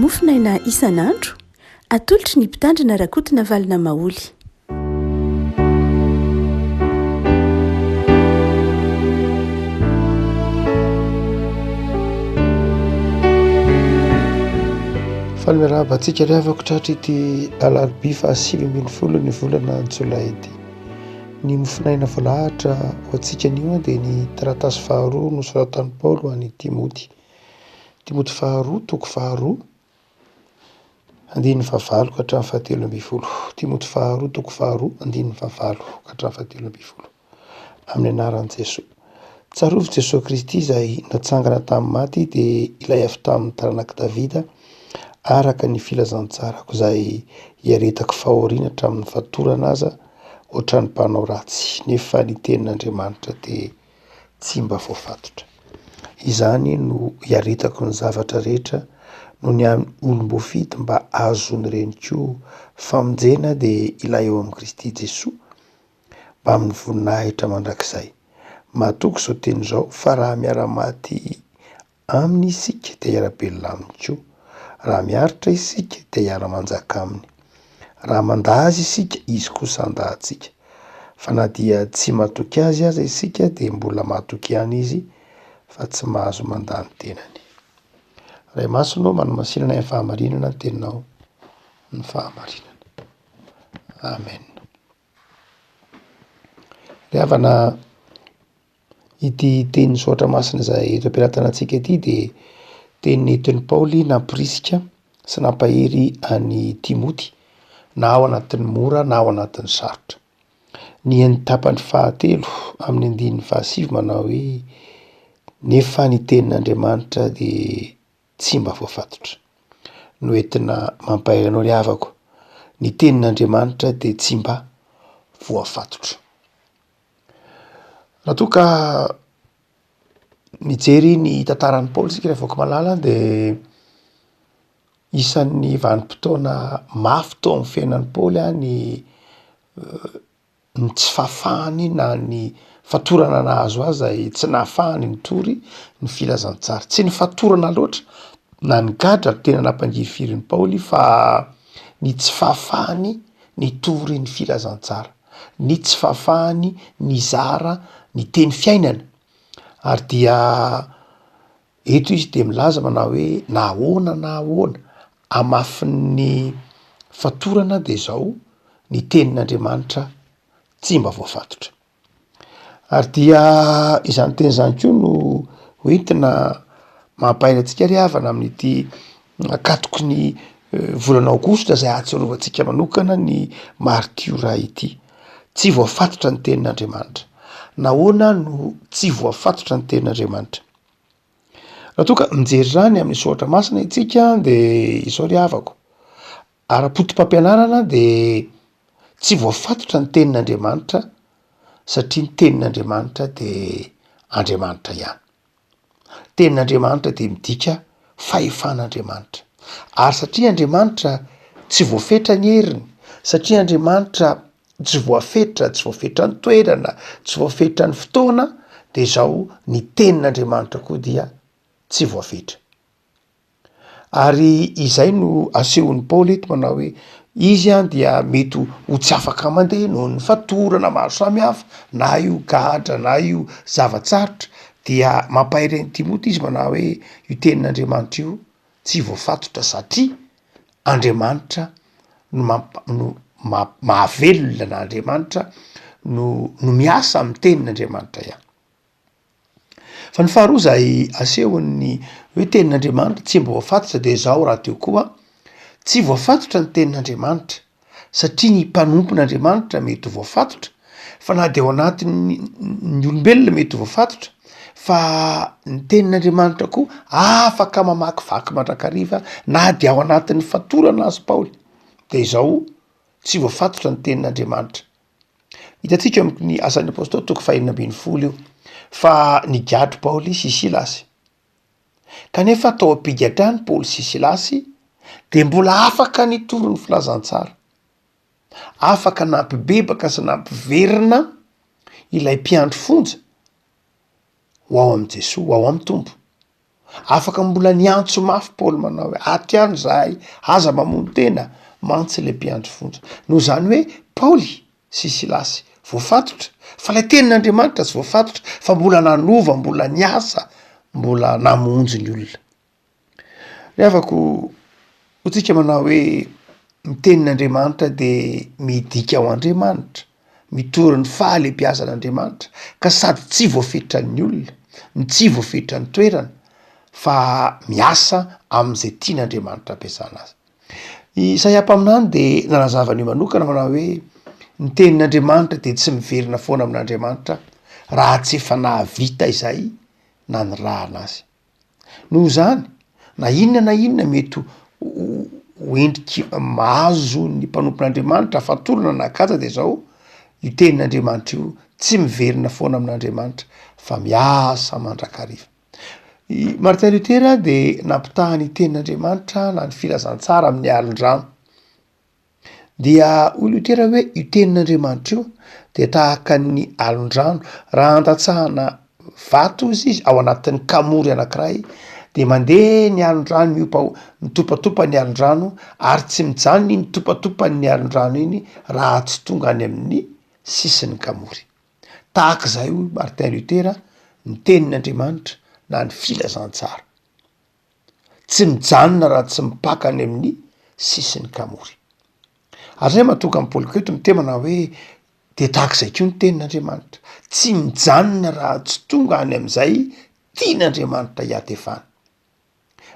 Mofonaina isan'andro, atolotry ny Mpitandrina Rakotonavalona Maholy. Faly miarahaba antsika ry havako tratry ity alarobia faha 19 ny volana jolay ity. Ny mofonaina voalahatra ho antsika anio dia ny taratasy faharoa nosoratan'i Paoly ho an'i Timoty. Timoty faharoa toko faharoa andininy fahavalo ka hatramin'ny fahatelo ambin'ny folo. Timoty faharoa toko faharoa andininy fahavalo ka hatramin'ny fahatelo ambin'ny folo. Amin'ny anaran'i Jesoa. Tsarovy Jesoa Kristy izay natsangana tamin'ny maty dia ilay avy tamin'ny taranak'i Davida araka ny filazantsarako izay iaretako fahoriana hatramin'ny fatorana aza ohatran'ny mpanao ratsy nefa ny tenin'Andriamanitra dia tsy mba voafatotra. Izany no iaretako ny zavatra rehetra noho ny amin'ny olom-boafidy mba hahazoan'ireny koa famonjena dia ilay ao amin'i Kristy Jesoa mbamin'ny voninahitra mandrakizay. Matoky izao teny izao fa raha miara-maty Aminy isika dia hiara-belona Aminy koa. Raha miaritra isika dia hiara-manjaka Aminy. Raha mandà Azy isika, Izy kosa handà antsika. Fa na dia tsy matoky Azy aza isika dia mbola matoky ihany Izy fa tsy mahazo mandà ny tenany. Ray Masina ô, manamasina anay amin'ny fahamarinana ny teninao ny fahamarinana. Amen. Ry havana, Ity tenin'ny soratra masina izay eto am-pelatanantsika ity dia teny nentin'i Paoly nampirisika sy nampahery an'i Timoty na ao anatin'ny mora na ao anatin'ny sarotra. Ny tapany fahatelo amin'ny andininy fahasivy manao hoe nefa ny tenin'Andriamanitra dia tsy mba voafatotra. No entina mampahery anao ry havako, ny tenin'Andriamanitra dia tsy mba voafatotra. Raha toa ka mijery ny tantaran'i Paoly isika ry vahoaka malala de isan'ny vanim-potoana mafy teo amin'ny fiainan'i Paoly a ny ny tsy fahafahany na ny fatorana nahazo azy zay tsy nahafahany nitory ny filazantsara. Tsy ny fatorana loatra na ny gadra no tena nampangirifiry an'i Paoly fa ny tsy fahafahany nitory ny filazantsara. ny tsy fahafahany nizara ny teny fiainana ary dia eto izy de milaza manao hoe na ahoana na ahoana hamafin'ny fatorana de zao ny tenin'Andriamanitra tsy mba voafatotra. Ary dia izany teny izany koa no hoentina mampahery antsika ry havana amin'ity ankatoky ny volana aogositra izay ahatsiarovantsika manokana ny maritiora ity. Tsy voafatotra ny tenin'Andriamanitra. Nahoana no tsy voafatotra ny tenin'Andriamanitra? Raha toa ka mijery izany amin'ny soratra masina isika de izao ry havako, Ara-potopampianarana dia tsy voafatotra ny tenin'Andriamanitra satria ny tenin'Andriamanitra dia Andriamanitra ihany. Tenin'Andriamanitra dia midika fahefan'Andriamanitra. Ary satria Andriamanitra tsy voafetra ny heriny, satria Andriamanitra tsy voafetra, tsy voafetra ny toerana, tsy voafetra ny fotoana, dia izao ny tenin'Andriamanitra koa dia tsy voafetra. Ary izay no asehon'i Paoly eto manao hoe izy an dia mety ho tsy afaka mandeha noho ny fatorana maro samihafa na io gadra na io zava-tsarotra dia mampahery an'i Timoty izy manao hoe io tenin'Andriamanitra io tsy voafatotra satria Andriamanitra no mamp- no ma- mahavelona na Andriamanitra no no miasa amin'ny tenin'Andriamanitra ihany. Fa ny faharoa izay asehon'ny hoe tenin'Andriamanitra tsy mba voafatotra dia izao rahateo koa, tsy voafatotra ny tenin'Andriamanitra satria ny mpanompon'Andriamanitra mety ho voafatotra fa na dia ao anatin'ny ny olombelona mety ho voafatotra fa ny tenin'Andriamanitra koa afaka mamakivaky mandrakariva na dia ao anatin'ny fatorana azy Paoly de izao tsy voafatotra ny tenin'Andriamanitra. Hitantsika eo amin'ny Asan'ny Apôstôly toko fahenina ambin'ny folo io fa nigadra Paoly sy Silasy. Kanefa tao am-pigadrany Paoly sy Silasy dia mbola afaka nitory ny filazantsara. Afaka nampibebaka sy nampiverina ilay mpiandry fonja ho ao amin'i Jesoa, ho ao amin'ny Tompo. Afaka mbola niantso mafy Paoly manao hoe, ato ihany zahay, aza mamono tena, mantsy ilay mpiandry fonja. Noho izany hoe Paoly sy Silasy voafatotra, fa ilay tenin'Andriamanitra tsy voafatotra, fa mbola nanova, mbola niasa, mbola namonjy ny olona. Ry havako, hoy tsika manao hoe ny tenin'Andriamanitra de midika ho Andriamanitra, mitory ny fahalehibiazan'Andriamanitra ka sady tsy voafetran'ny olona no tsy voafetran'ny toerana fa miasa amin'izay tian'Andriamanitra ampiasana azy. I Isaia mpaminany de nanazava an'io manokana manao hoe ny tenin'Andriamanitra de tsy miverina foana amin'Andriamanitra raha tsy efa nahavita izay nanirahana azy. Noho izany, na inona na inona mety ho endriky mahazo ny mpanompon'Andriamanitra fatorana na kaja de zao, io tenin'Andriamanitra io tsy miverina foana amin'Andriamanitra fa miasa mandrakariva. I Martin Luther de nampitaha ny tenin'Andriamanitra na ny filazantsara amin'ny alin-drano. Dia hoy Lotera hoe io tenin'Andriamanitra io dia tahaka ny alon-drano, raha andatsahana vato ozy izy ao anatin'ny kamory anankiray de mandeha ny alon-drano miopa mitopatopa ny alon-drano ary tsy mijanona iny topatopan'ny alon-drano iny raha tsy tonga any amin'ny sisin'ny kamory. Tahaka izay hoy Martin Lutera ny tenin'Andriamanitra na ny filazantsara. Tsy mijanona raha tsy mipaka any amin'ny sisin'ny kamory. Ary zay mahatonga an'i Paoly koa eto miteny manao hoe de tahak'izay koa ny tenin'Andriamanitra, tsy mijanona raha tsy tonga any amin'izay tian'Andriamanitra hiatefana.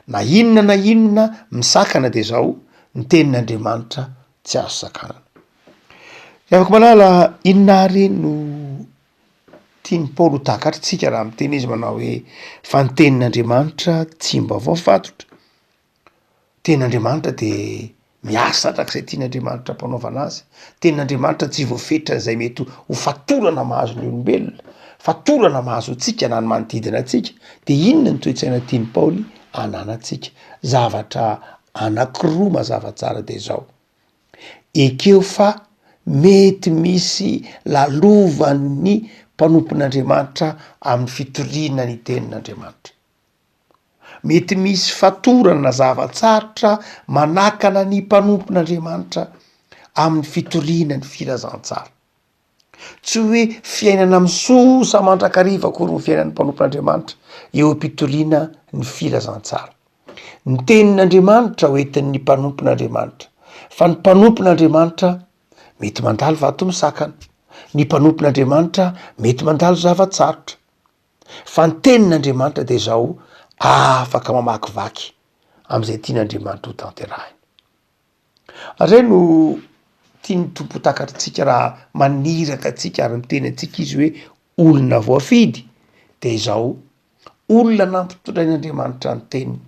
Na inona na inona misakana de zao, ny tenin'Andriamanitra tsy azo sakanana. Ry havako malala, inona ary no Tian'i Paoly ho takatritsika raha miteny izy manao hoe fa ny tenin'Andriamanitra tsy mba voafatotra. Tenin'Andriamanitra de miasa arak'izay tian'Andriamanitra ampanaovana azy. Tenin'Andriamanitra tsy voafetran'izay mety ho fatorana mahazo ny olombelona, fatorana mahazo antsika na ny manodidina antsika. De inona ny toe-tsaina tian'i Paoly ananantsika? Zavatra anankiroa mazava tsara de zao. Ekeo fa mety misy lalovan'ny mpanompon'Andriamanitra amin'ny fitoriana ny tenin'Andriamanitra. Mety misy fatorana zava-tsarotra manakana ny mpanompon'Andriamanitra amin'ny fitoriana ny filazantsara. Tsy hoe fiainana misosa mandrakariva akory ny fiainan'ny mpanompon'Andriamanitra eo am-pitoriana ny filazantsara. Ny tenin'Andriamanitra ho entin'ny mpanompon'Andriamanitra, fa ny mpanompon'Andriamanitra mety mandalo vato misakana, ny mpanompon'Andriamanitra mety mandalo zava-tsarotra, fa ny tenin'Andriamanitra dia izao afaka mamakivaky amin'izay tian'Andriamanitra ho tanterahina. Ary zay no tian'ny Tompo ho takatritsika raha maniraka antsika ary miteny antsika izy hoe olona voafidy de izao, olona nampitondrain'Andriamanitra ny teniny,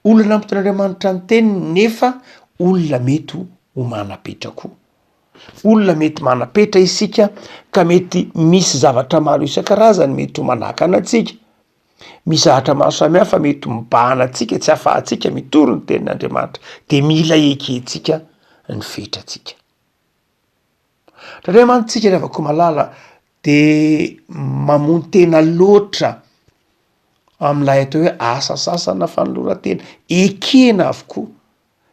olona nampitondrain'Andriamanitra ny teniny nefa olona mety ho manam-petra koa, olona mety manam-petra isika ka mety misy zavatra maro isan-karazany mety ho manakana antsika. Misy zavatra maro samihafa mety mibahana antsika tsy ahafahantsika mitory ny tenin'Andriamanitra de mila ekentsika ny fetrantsika. Indraindray mantsy tsika ry havako malala de mamono tena loatra am'ilay atao hoe asa sasana fanoloran-tena, ekena avokoa,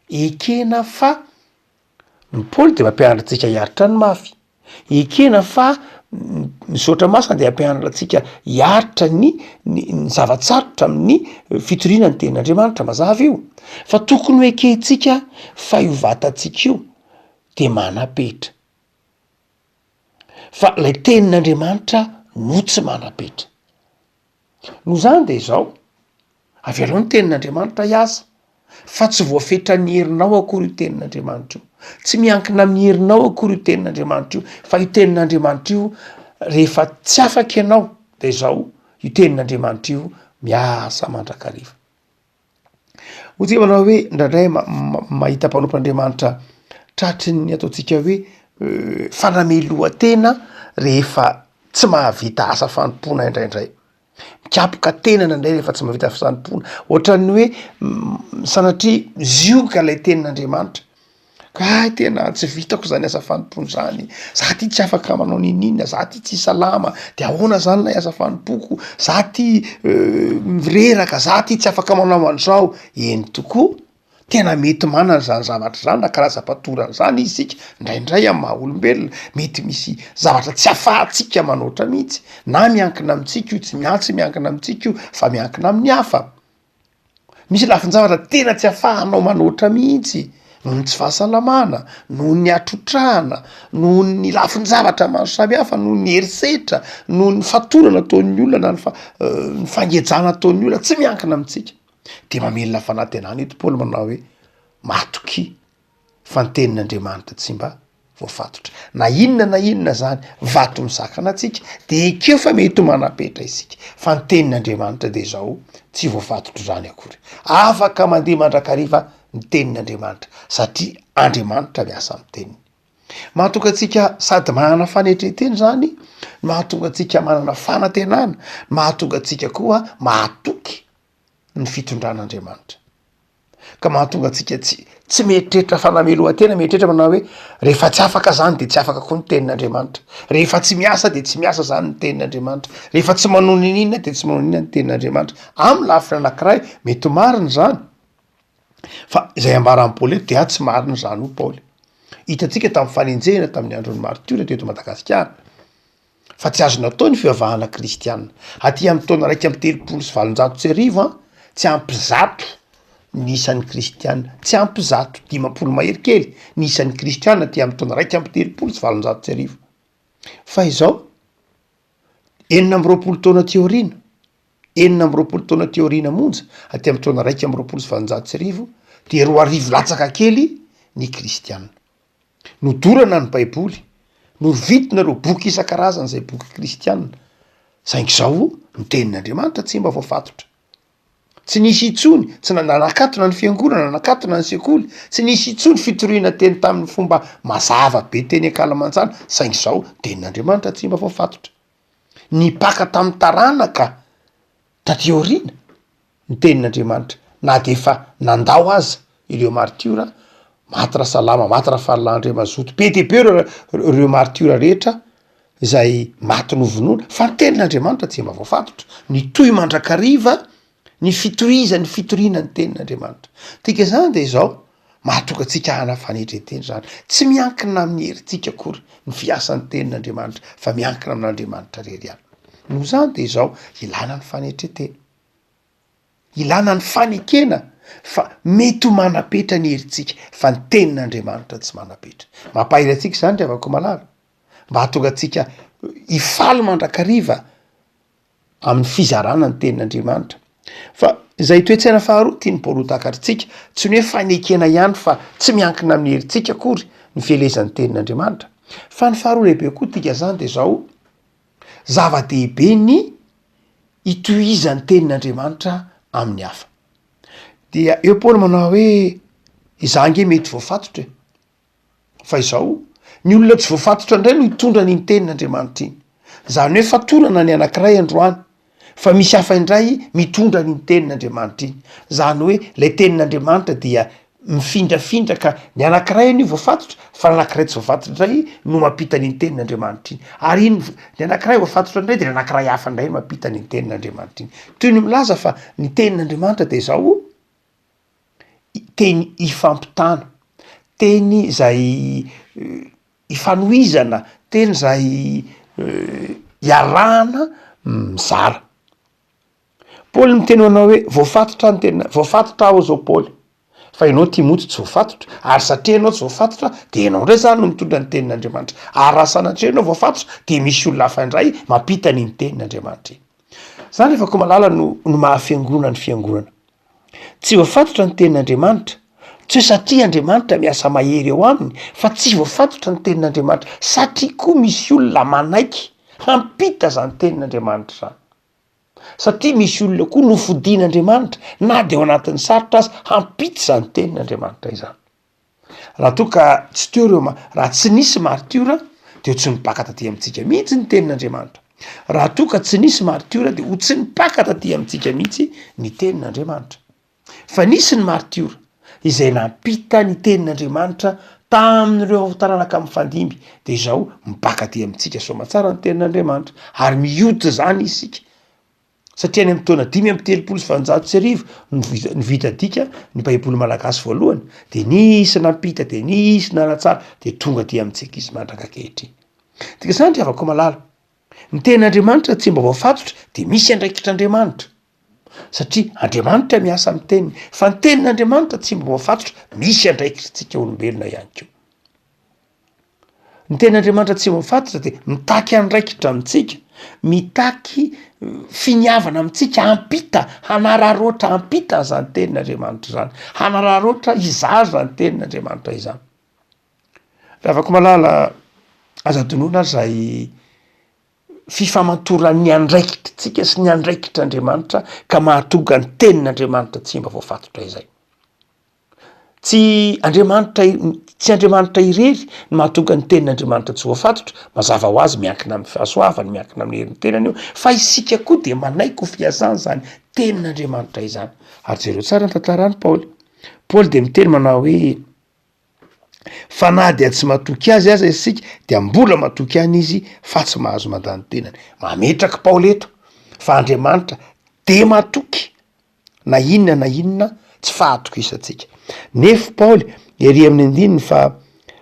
ekena fa ny Paoly de mampianatra antsika hiaritra ny mafy. Ekena fa ny soratra masina dia ampianatra antsika hiaritra ny ny ny zava-tsarotra amin'ny fitoriana ny tenin'Andriamanitra, mazava io, fa tokony ho ekentsika fa io vatantsika io de manam-petra, fa lay tenin'Andriamanitra no tsy manam-petra. Noho izany dia izao, avelao ny tenin'Andriamanitra hiasa, fa tsy voafetran'ny herinao akory io tenin'Andriamanitra io, tsy miankina amin'ny herinao akory io tenin'Andriamanitra io, fa io tenin'Andriamanitra io rehefa tsy afaka ianao dia izao, io tenin'Andriamanitra io miasa mandrakariva. Hoy tsika manao hoe indraindray mahita mpanompon'Andriamanitra tratry ny ataontsika hoe fanamelohan-tena rehefa tsy mahavita asa fanompoana indraindray. Mikapoka tena indraindray rehefa tsy mahavita asa fanompoana. Ohatran'ny hoe sanatria zioga ilay tenin'Andriamanitra. Kay tena tsy vitako zany asa fanompoana zany, za ty tsy afaka manao n'inon'inona, za ty tsy salama, de ahoana zany lay asa fanompoako, za ty mireraka, za ty tsy afaka manao an'izao, eny tokoa, tena mety manana zany zavatra zany na karazam-patorana zany isika ndraindray amy maha olombelona, mety misy zavatra tsy afahantsika manoatra mihitsy, na miankina amintsika io tsy mia- tsy miankina amintsika io fa miankina amin'ny hafa. Misy lafin-javatra tena tsy afahanao manoatra mihitsy noho ny tsy fahasalamana, noho ny hatrotrahana, noho ny lafin-javatra maro samihafa, noho ny herisetra, noho ny fatorana ataon'ny olona na ny fa- ny fangejana ataon'ny olona, tsy miankina amintsika. De mamelona fanantenana eto Paoly manao hoe matokia fa ny tenin'Andriamanitra tsy mba voafatotra. Na inona na inona zany vato misakana antsika de ekeo fa mety ho manam-petra isika fa ny tenin'Andriamanitra de zao tsy voafatotra zany akory. Afaka mandeha mandrakariva ny tenin'Andriamanitra satria Andriamanitra miasa amin'ny teniny. Mahatonga antsika sady manana fanetren-tena zany, mahatonga antsika manana fanantenana, mahatonga antsika koa mahatoky ny fitondran'Andriamanitra. Ka mahatonga antsika tsy tsy mieritreritra fanamelohan-tena, mieritreritra manao hoe rehefa tsy afaka zany de tsy afaka koa ny tenin'Andriamanitra, rehefa tsy miasa de tsy miasa zany ny tenin'Andriamanitra, rehefa tsy manao n'inon'inona de tsy manao n'inona ny tenin'Andriamanitra. Amin'ny lafiny anankiray mety ho marina izany, fa izay ambaran'i Paoly eto dia tsy marina izany hoy Paoly. Hitantsika tamin'ny fanenjehana tamin'ny andron'ny maritiora teto Madagasikara, fa tsy azo natao ny fivavahana kristiana. Aty amin'ny taona 1831 an, tsy ampy zato ny isan'ny kristiana, tsy ampy zato, 50 mahery kely ny isan'ny kristiana aty amin'ny taona 1831. Fa izao, 26 taona aty aoriana, 26 taona aty aoriana monja, aty amin'ny taona 1821, dia 2000 latsaka kely ny kristiana. Nodorana ny Baiboly, norovitina ireo boky isan-karazany izay boky kristiana, saingy izao ny tenin'Andriamanitra tsy mba voafatotra. Tsy nisy intsony, tsy na- nanakatona ny fiangonana, nanakatona ny sekoly, tsy nisy intsony fitoriana teny tamin'ny fomba mazava be teny ankalamanjana, saingy izao tenin'Andriamanitra tsy mba voafatotra. Nipaka tamin'ny taranaka taty aoriana ny tenin'Andriamanitra na dia efa nandao aza ireo maritiora, maty Rasalama, maty Rafalilahy Andriamazoto, be dia be ireo ireo maritiora rehetra izay maty novonoina, fa ny tenin'Andriamanitra tsy mba voafatotra, nitohy mandrakariva ny fitohizan'ny fitoriana ny tenin'Andriamanitra. Dika izany dia izao, mahatonga antsika hana fanetren-tena izany, tsy miankina amin'ny herintsika akory ny fiasan'ny tenin'Andriamanitra fa miankina amin'Andriamanitra irery ihany. Noho izany dia izao, ilana ny fanetren-tena. Ilana ny fanekena fa mety ho manam-petra ny herintsika fa ny tenin'Andriamanitra tsy manam-petra. Mampahery antsika izany ry havako malala, mba hahatonga antsika hifaly mandrakariva amin'ny fizarana ny tenin'Andriamanitra. Fa izay toe-tsaina faharoa tian'i Paoly ho takatritsika, tsy ny hoe fanekena ihany fa tsy miankina amin'ny herintsika akory ny fielezan'ny tenin'Andriamanitra. Fa ny faharoa lehibe koa dika izany dia izao, Zava-dehibe ny hitohizan'ny tenin'Andriamanitra amin'ny hafa. Dia eo Paoly manao hoe, izaho ange mety voafatotra e, fa izao, ny olona tsy voafatotra indray no hitondra an'iny tenin'Andriamanitra iny. Izany hoe fatorana ny anankiray androany, fa misy hafa indray mitondra an'iny tenin'Andriamanitra iny. Izany hoe ilay tenin'Andriamanitra dia mifindrafindra ka ny anankiray anio voafatotra fa ny anankiray tsy voafatotra indray no mampita an'iny tenin'Andriamanitra iny, ary iny ny anankiray voafatotra indray de ny anankiray hafa indray no mampita an'iny tenin'Andriamanitra iny. Toy ny milaza fa ny tenin'Andriamanitra de izao, teny ifampitana, teny izay ifanohizana, teny izay iarahana mizara. Paoly niteny ho anao hoe, voafatotra ny tena, voafatotra aho zao Paoly, fa ianao Timoty tsy voafatotra, ary satria ianao tsy voafatotra de ianao indray zany no mitondra ny tenin'Andriamanitra, ary raha sanatria ianao voafatotra de misy olona hafa indray mampita an'iny tenin'Andriamanitra iny. Zany efa koa malala no no maha fiangonana ny fiangonana. Tsy voafatotra ny tenin'Andriamanitra, tsy hoe satria Andriamanitra miasa mahery eo aminy, fa tsy voafatotra ny tenin'Andriamanitra satria koa misy olona manaiky hampita zany tenin'Andriamanitra zany. Satria misy olona koa nofidin'Andriamanitra na dia ao anatin'ny sarotra aza hampita izany tenin'Andriamanitra izany. Raha toa ka tsy teo ireo ma-, raha tsy nisy martiora dia ho tsy nipaka taty amintsika mihitsy ny tenin'Andriamanitra. Raha toa ka tsy nisy martiora dia ho tsy nipaka taty amintsika mihitsy ny tenin'Andriamanitra. Fa nisy ny martiora izay nampita ny tenin'Andriamanitra. Tamin'ireo taranaka mifandimby dia izao mibaka aty amintsika soamatsara ny tenin'Andriamanitra ary mihodina izany isika satria any amin'ny taona 1835 no vita no vita dika ny baiboly malagasy voalohany de nisy nampita de nisy nanatsara de tonga aty amintsika izy mandraka ankehitriny. Dika izany ry havako malala, ny tenin'Andriamanitra tsy mba voafatotra de misy andraikitr'Andriamanitra satria Andriamanitra miasa amin'ny teniny fa ny tenin'Andriamanitra tsy mba voafatotra misy andraikitritsika olombelona ihany koa. Ny tenin'Andriamanitra tsy voafatotra dia mitaky andraikitra amintsika, mitaky finiavana amintsika hampita, hanararaotra hampita an'izany tenin'Andriamanitra izany, hanararaotra hizara izany tenin'Andriamanitra izany. Ry havako malala, aza adinoina ary izay fifamantoran'ny andraikitritsika sy ny andraikitr'Andriamanitra ka mahatonga ny tenin'Andriamanitra tsy mba voafatotra izay. Tsy Andriamanitra tsy Andriamanitra irery no mahatonga ny tenin'Andriamanitra tsy voafatotra, mazava ho azy miankina amin'ny fahasoavany, miankina amin'ny herin'ny tenany io, fa isika koa dia manaiky ho fihazana izany tenin'Andriamanitra izany. Ary jereo tsara ny tantaran'i Paoly. Paoly dia miteny manao hoe, fa na dia tsy matoky azy aza isika dia mbola matoky ihany izy fa tsy mahazo mandà ny tenany. Mametraka Paoly eto fa Andriamanitra dia matoky na inona na inona tsy fahatokisantsika. Nefo Paoly ery amin'ny andininy fa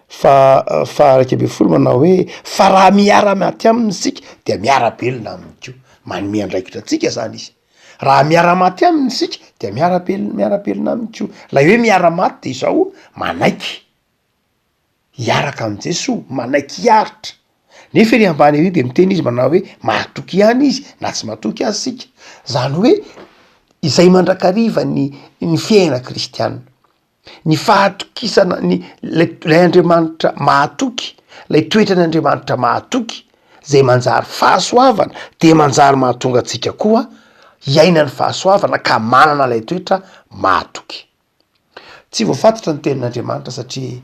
fa faha 11 manao hoe fa raha miara-maty aminy isika dia miara-belona aminy koa. Manome andraikitra antsika zany izy. Raha miara-maty aminy isika dia miara-belona miara-belona aminy koa. Ilay hoe miara-maty de izao manaiky. hiaraka amin'i Jesoa, manaiky hiaritra. Nefa ery ambany ery de miteny izy manao hoe mahatoky ihany izy na tsy matoky aza isika. Zany hoe izay mandrakariva ny ny fiainana kristiana. Ny fahatokisana ny lay lay Andriamanitra mahatoky, lay toetran' Andriamanitra mahatoky zay manjary fahasoavana de manjary mahatonga antsika koa hiaina ny fahasoavana ka manana lay toetra mahatoky. Tsy voafatotra ny tenin'Andriamanitra satria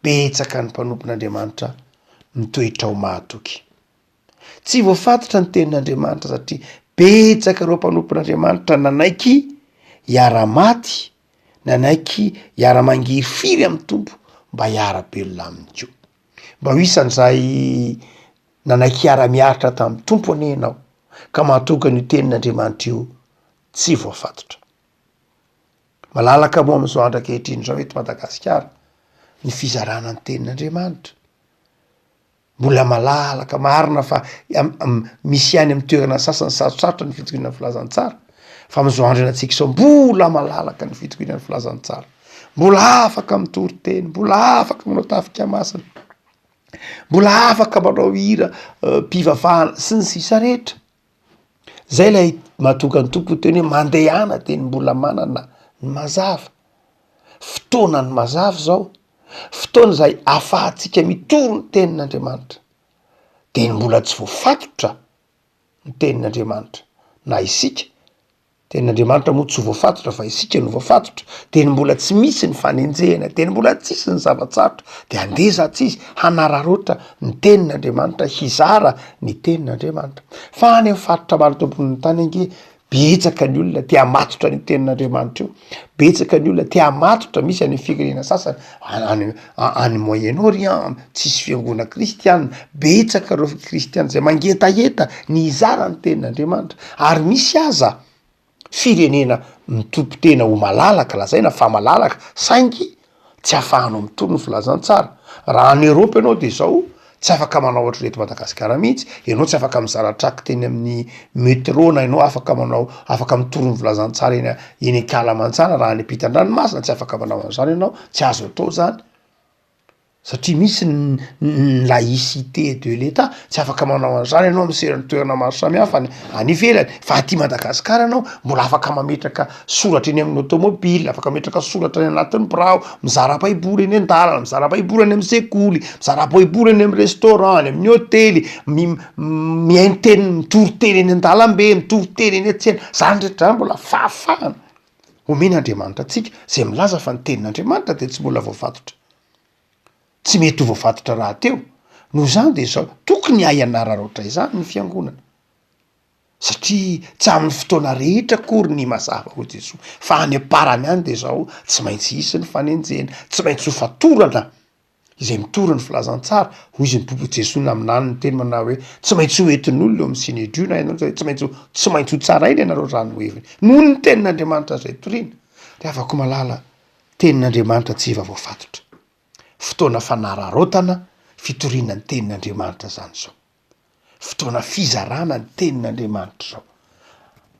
betsaka ny mpanompon'Andriamanitra mitoetra ho mahatoky. Tsy voafatotra ny tenin'Andriamanitra satria betsaka ireo mpanompon'Andriamanitra nanaiky hiara-maty, nanaiky hiara-mangirifiry amin'ny Tompo mba hiara-belona aminy koa. Mba ho isan'izay nanaiky hiara-miaritra tamin'ny Tompo anie ianao ka mahatonga an'io tenin'Andriamanitra io tsy voafatotra. Malalaka moa amin'izao andro ankehitriny izao eto Madagasikara ny fizarana ny tenin'Andriamanitra. Mbola malalaka, marina fa misy ihany amin'ny toerana sasany sarotsarotra ny fitoriana ny filazantsara, fa amin'izao andro iainantsika izao mbola malalaka ny fitoriana ny filazantsara. Mbola afaka mitory teny, mbola afaka manao tafika masina, mbola afaka manao hira mpivavahana sy ny sisa rehetra. Zay ilay mahatonga ny Tompo miteny hoe mandehana dia ny mbola manana ny mazava. Fotoana ny mazava izao, fotoana izay ahafahantsika mitory ny tenin'Andriamanitra. Dia ny mbola tsy voafatotra ny tenin'Andriamanitra na isika Tenin'Andriamanitra moa tsy voafatotra fa isika no voafatotra, dia ny mbola tsy misy ny fanenjehana, dia ny mbola tsisy ny zava-tsarotra, dia andeha za tsy izy hanararaotra ny tenin'Andriamanitra, hizara ny tenin'Andriamanitra. Fa any amin'ny faritra maro eto ambonin'ny tany ange, betsaka ny olona te hamatotra an'io tenin'Andriamanitra io, betsaka ny olona te hamatotra, misy any amin'ny firenena sasany, any any Moyen Orient, tsisy fiangonana kristiana, betsaka ireo kristiana izay mangetaheta ny hizara ny tenin'Andriamanitra, ary misy aza firenena mitompo tena ho malalaka, lazaina fa malalaka, saingy tsy ahafahanao mitory ny filazantsara. Raha any Eropa ianao de zao, tsy afaka manao ohatran'ny eto Madagasikara mihitsy, ianao tsy afaka mizara tract eny amin'ny metro na ianao afaka manao, afaka mitory ny filazantsara eny eny ankalamanjana raha any ampitan-dranomasina, tsy afaka manao an'zany ianao, tsy azo atao zany. Satria misy ny ny laïcité de l'Etat, tsy afaka manao an'izany ianao amin'ny toerana maro samihafa any any ivelany, fa aty Madagasikara ianao mbola afaka mametraka soratra eny amin'ny automobile, afaka mametraka soratra any anatin'ny birao, mizara baiboly eny an-dalana, mizara baiboly any amin'ny sekoly, mizara baiboly any amin'ny restaurant, any amin'ny hotely, mi- mihaino teny, mitory teny eny an-dalambe, mitory teny eny an-tsena, zany rehetra zany mbola fahafahana omen'Andriamanitra antsika, zay milaza fa ny tenin'Andriamanitra de tsy mbola voafatotra. Tsy mety ho voafatotra rahateo. Noho izany dia izao, tokony hahay hanararaotra izany ny fiangonana. Satria tsy amin'ny fotoana rehetra akory ny mazava hoy Jesoa, fa any am-parany any dia izao, tsy maintsy hisy ny fanenjehana, tsy maintsy ho fatorana. Izay mitory ny filazantsara, hoy izy ny Tompo Jesoa naminany ny teny manao hoe, tsy maintsy ho entin'olona eo amin'ny Synedriona ianareo, izay tsy maintsy ho, tsy maintsy ho tsaraina ianareo raha ny heviny. Noho ny tenin'Andriamanitra izay toriana. Ry havako malala, tenin'Andriamanitra tsy efa voafatotra. Fotoana fanararaotana fitoriana ny tenin'Andriamanitra izany izao. Fotoana fizarana ny tenin'Andriamanitra izao.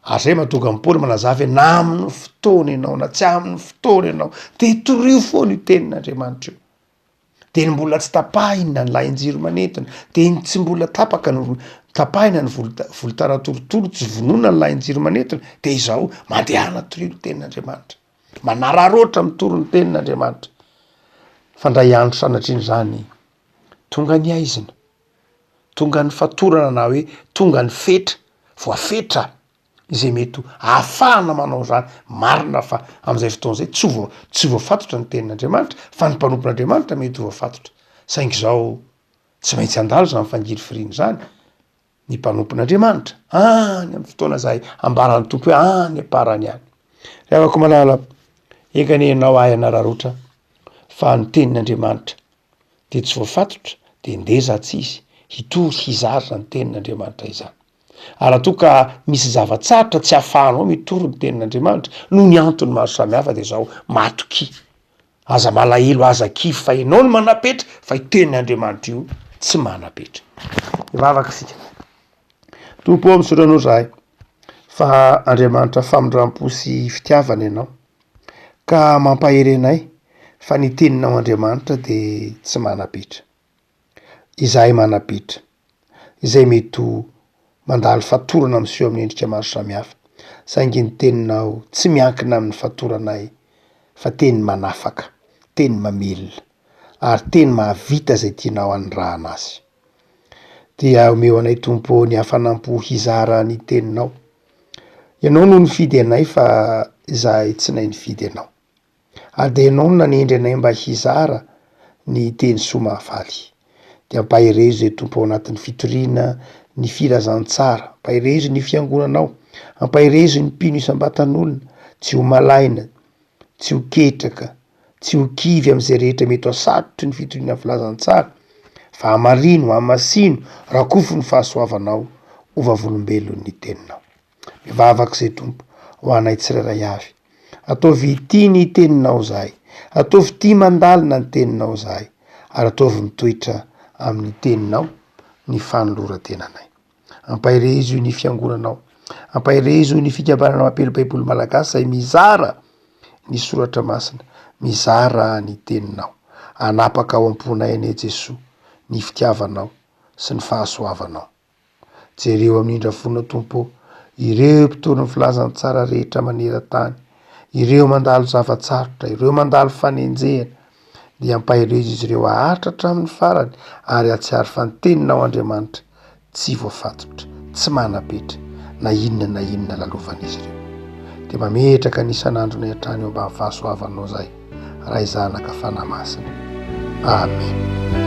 Ary zay mahatonga an'i Paoly manazava hoe na amin'ny fotoana ianao na tsy amin'ny fotoana ianao de torio foana io tenin'Andriamanitra io. De ny mbola tsy tapahina ny lahin-jiro manentona, de ny tsy mbola tapaka ny tapahina ny volota- volotara torotoro tsy vonoina ny lahin-jiro manentona, de izao mandehana torio ny tenin'Andriamanitra. Manararaotra mitory ny tenin'Andriamanitra. Fa ndray andro sanatrian'izany tonga ny haizina. Tonga ny fatorana na hoe tonga ny fetra, voafetra izay mety ho ahafahana manao izany. Marina fa amin'izay fotoana izay tsy ho tsy voafatotra ny tenin'Andriamanitra fa ny mpanompon'Andriamanitra mety ho voafatotra. Saingy izao tsy maintsy handalo izany fangirifiriana izany ny mpanompon'Andriamanitra any amin'ny fotoana izay ambaran'ny Tompo hoe any am-parany any. Ry havako malala, enga anie ianao hahay hanararaotra fa ny tenin'Andriamanitra dia tsy voafatotra dia ndeha tsy izy hitory hizara ny tenin'Andriamanitra izany. Ary raha toa ka misy zava-tsarotra tsy ahafahanao mitory ny tenin'Andriamanitra noho ny antony maro samihafa dia izao, matokia, aza malahelo, aza kivy fa ianao no manam-petra fa io tenin'Andriamanitra io tsy manam-petra. Hivavaka isika. Tompo ô, misaotra Anao izahay fa Andriamanitra famindram-po sy fitiavana Ianao. Ka mampahery anay fa ny teninao Andriamanitra dia tsy manam-petra. Izahay manam-petra, izay mety ho mandalo fatorana miseho amin'ny endrika maro samihafa, saingy ny teninao tsy miankina amin'ny fatoranay fa teny manafaka, teny mamelona, ary teny mahavita izay tianao hanirahana azy. Dia omeo anay Tompo ô ny hafanam-po hizara ny teninao. Ianao no nifidy anay fa izahay tsy nahay nifidy anao. Ary dia ianao no nanendry anay mba hizara ny teny soa mahafaly. Dia ampaherezo izay Tompo ao anatin'ny fitoriana ny filazantsara, ampaherezo ny fiangonanao, ampaherezo ny mpino isam-batan'olona, tsy ho malaina, tsy ho ketraka, Tsy ho kivy amin'izay rehetra mety ho sarotry ny fitoriana ny filazantsara, fa hamarino, hamasino, rakofy ny fahasoavanao ho vavolombelon'ny teninao. Mivavaka izay Tompo ho anay tsirairay avy. Ataovy tia ny teninao izahay, ataovy tia mandalina ny teninao izahay, ary ataovy mitoetra amin'ny teninao ny fanoloran-tenanay. Ampaherezo ny fiangonanao. Ampaherezo ny fikambanana Mampiely Baiboly Malagasy izay mizara ny soratra masina, mizara ny teninao. Hanapaka ao am-ponay anie Jesoa ny fitiavanao sy ny fahasoavanao. Jereo amin'ny indra fonao Tompo ô, ireo mpitory ny filazantsara rehetra maneran-tany, ireo mandalo zava-tsarotra, ireo mandalo fanenjehana, dia ampaherezo izy ireo haharitra hatramin'ny farany ary hahatsiaro fa ny teninao Andriamanitra tsy voafatotra, tsy manam-petra na inona na inona lalovan'izy ireo. Dia mametraka ny isan'andronay hatrany eo ambany fahasoavanao izahay, Ray Zanaka Fanahy Masina. Amen.